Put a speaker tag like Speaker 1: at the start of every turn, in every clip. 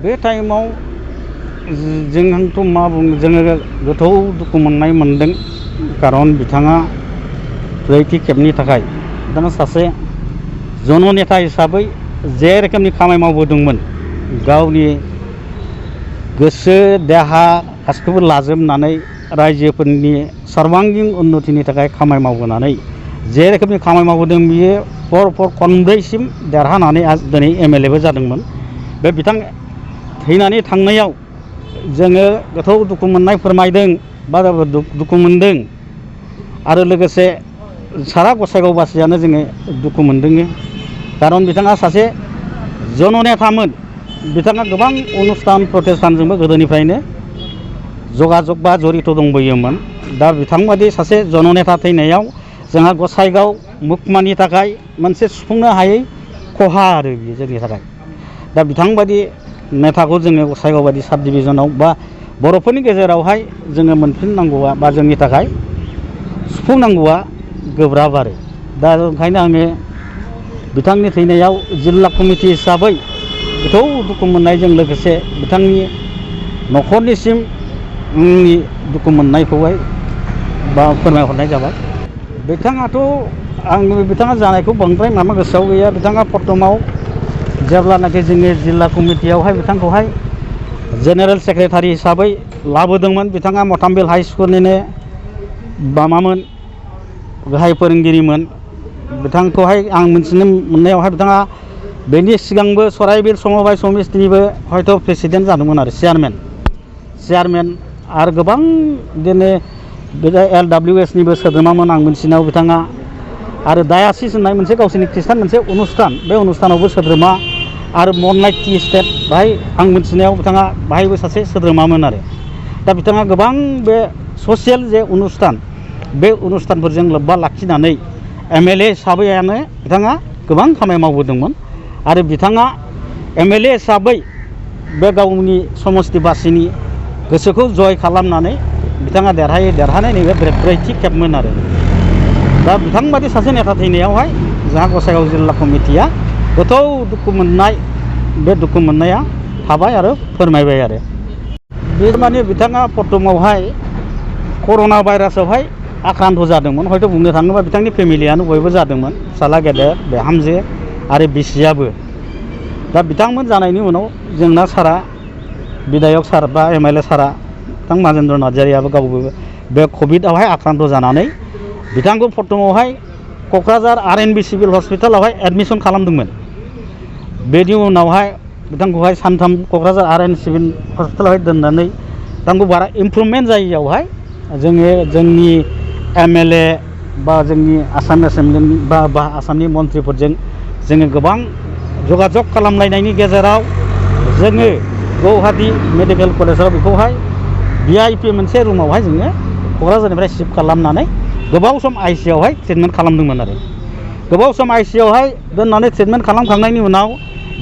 Speaker 1: बे टाइमाव जोंथ' मा बुङो जोङो गोथौ दुखु मोनदों कारन बिथाङा ब्रैथि खेबनि थाखाय बिथाङा सासे जननेता हिसाबै जे रोखोमनि खामानि मावबोदोंमोन गावनि गोसो देहा गासैखौबो लाजोबनानै रायजोफोरनि सर्बांगिन उन्नतिनि थाखाय खामानि मावबोनानै जे रोखोमनि खामानि मावबोदों बियो पर खनब्रैसिम देरहानानै दिनै एमएलए जादोंमोन। बे बिथां थैनानै थांनायाव जोङो गोथौ दुखु मोननाय फोरमायदों बा दुखु मोनदों आरो लोगोसे सारा गसाइगावबासियानो जोङो दुखु मोनदों कारन बिथाङा सासे जननेतामोन। बिथाङा गोबां अनुष्ठान प्रतिष्ठानजोंबो गोदोनिफ्रायनो जगाजग बा जरित दंबोयोमोन। दा बिथांबादि सासे जननेता थैनायाव जोंहा गसाइगाव मुखमानि थाखाय मोनसे सुफुंनो हायै खहा आरो बियो जोंनि थाखाय। दा बिथांबादि नेताखौ जोङो गसाइगाव बायदि साब डिभिजनाव बा बर'फोरनि गेजेरावहाय जोङो मोनफिननांगौआ बा जोंनि थाखाय सुफुंनांगौआ गोब्राब आरो दा ओंखायनो आङो बिथांनि थैनायाव जिल्ला कमिटि हिसाबै गोथौ दुखु मोननायजों लोगोसे बिथांनि न'खरनिसिम आंनि दुखु मोननायखौहाय बा फोरमायहरनाय जाबाय। बिथाङा जानायखौ बांद्राय माबा गोसोआव गैया। बिथाङा प्रथमाव जेब्लानाखि जोंनि जिल्ला कमिटियावहाय बिथांखौहाय जेनेरेल सेक्रेटारि हिसाबै लाबोदोंमोन। बिथाङा मथामबिल हाइ स्कुलनिनो माबामोन गाहाय फोरोंगिरिमोन। बिथांखौहाय आं मिथिनो मोननायावहाय बिथाङा बेनि सिगांबो सराइबिल समबाय समितिनिबो हयथ' प्रेसिडेन्ट जादोंमोन आरो चेयारमेन आरो गोबां बिदिनो LWSनिबो सोद्रोमामोन आं मिथिनायाव बिथाङा आरो डायासिस होननाय मोनसे गावसोरनि खृष्टान मोनसे अनुष्ठान बे अनुष्ठानावबो सोद्रोमा आरो मनलाइट टि स्टेट बाहाय आं मिथिनायाव बिथाङा बाहायबो सासे सोद्रोमामोन आरो दा बिथाङा गोबां बे ससियेल जे अनुष्ठान बे अनुष्ठानफोरजों लोब्बा लाखिनानै एमएलए हिसाबैयानो बिथाङा गोबां खामानि मावबोदोंमोन आरो बिथाङा एमएलए हिसाबै बे गावनि समस्तिबासिनि गोसोखौ जय खालामनानै बिथाङा देरहानाय नैबे ब्रैथि खेबमोन आरो दा बिथांबादि सासे नेता थैनायावहाय जोंहा गसाइगाव जिल्ला कमिटिया गोथौ दुखु मोननाय बे दुखु मोननाया थाबाय आरो फोरमायबाय आरो बे माने बिथाङा प्रथमावहाय कर'ना भाइरासावहाय आक्रान्त जादोंमोन। हयथ' बुंनो थाङोबा बिथांनि फेमिलियानो बयबो जादोंमोन फिसाला गेदेर बिहामजो आरो बिसियाबो। दा बिथांमोन जानायनि उनाव जोंना सारा बिधायक सार बा एमएलए सारा बिथां माजेन्द्र नार्जारियाबो गावबो बे कभिडआवहाय आक्रान्त जानानै बिथांखौ प्रथमावहाय क'क्राझार RNB सिभिल हस्पिटालावहाय एडमिसन खालामदोंमोन। बेनि उनावहाय बिथांखौहाय सानथाम क'क्राझार RNB सिभिल हस्पिटालावहाय दोननानै बिथांखौ बारा इमप्रुभमेन्ट जायैयावहाय जोंनि एमएलए बा जोंनि आसाम एसेम्बलिनि बा आसामनि मन्थ्रिफोरजों जोङो गोबां जगाजग खालामलायनायनि गेजेराव जोङो गुवाहाटी मेडिकेल कलेजाव बेखौहाय VIP मोनसे रुमावहाय जोङो क'क्राझारनिफ्राय शिफ्ट खालामनानै गोबाव सम ICUआवहाय ट्रिटमेन्ट खालामदोंमोन आरो गोबाव सम ICUआवहाय दोननानै ट्रिटमेन्ट खालामखांनायनि उनाव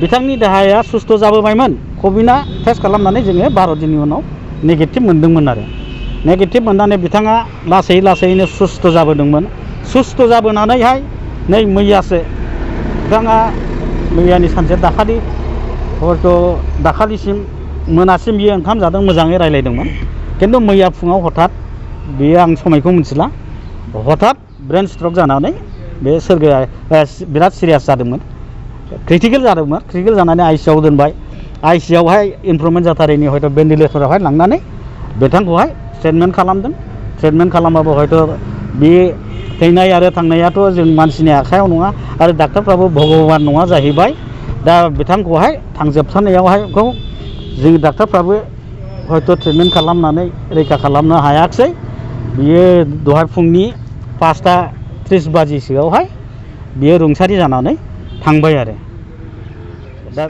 Speaker 1: बिथांनि देहाया सुस्थ' जाबोबायमोन। कभिडआ टेस्ट खालामनानै जोङो 12 दिननि उनाव नेगेटिभ मोनदोंमोन आरो नेगेटिभ मोननानै बिथाङा लासैनो सुस्थ' जाबोदोंमोन। सुस्थ' जाबोनानैहाय नै मैयासो बिथाङा मैयानि सानसे दाखालि हयथ' दाखालिसिम मोनासिम बियो ओंखाम जादों मोजाङै रायज्लायदोंमोन। खिन्थु मैया फुङाव हठात बियो आं समायखौ मिथिला हठात ब्रेन स्ट्रक जानानै बे बिराद सिरियास जादोंमोन। क्रिटिकेल जानानै ICUआव दोनबाय। ICUआवहाय इमप्रुभमेन्ट जाथारैनि हयथ' भेन्टिलेटरावहाय लांनानै बिथांखौहाय ट्रिटमेन्ट खालामदों। ट्रिटमेन्ट खालामबाबो हयथ' बे थैनाय आरो थांनायाथ' जों मानसिनि आखायाव नङा आरो डाक्टारफ्राबो भगबान नङा जाहैबाय। दा बिथांखौहाय थांजोबथारनायावहाय जों डाक्टारफ्राबो हयथ' ट्रिटमेन्ट खालामनानै रैखा खालामनो हायाखिसै। बियो दहाय फुंनि 5:30 बाजिसोआवहाय बियो रुंसारि जानानै थांबाय आरो दा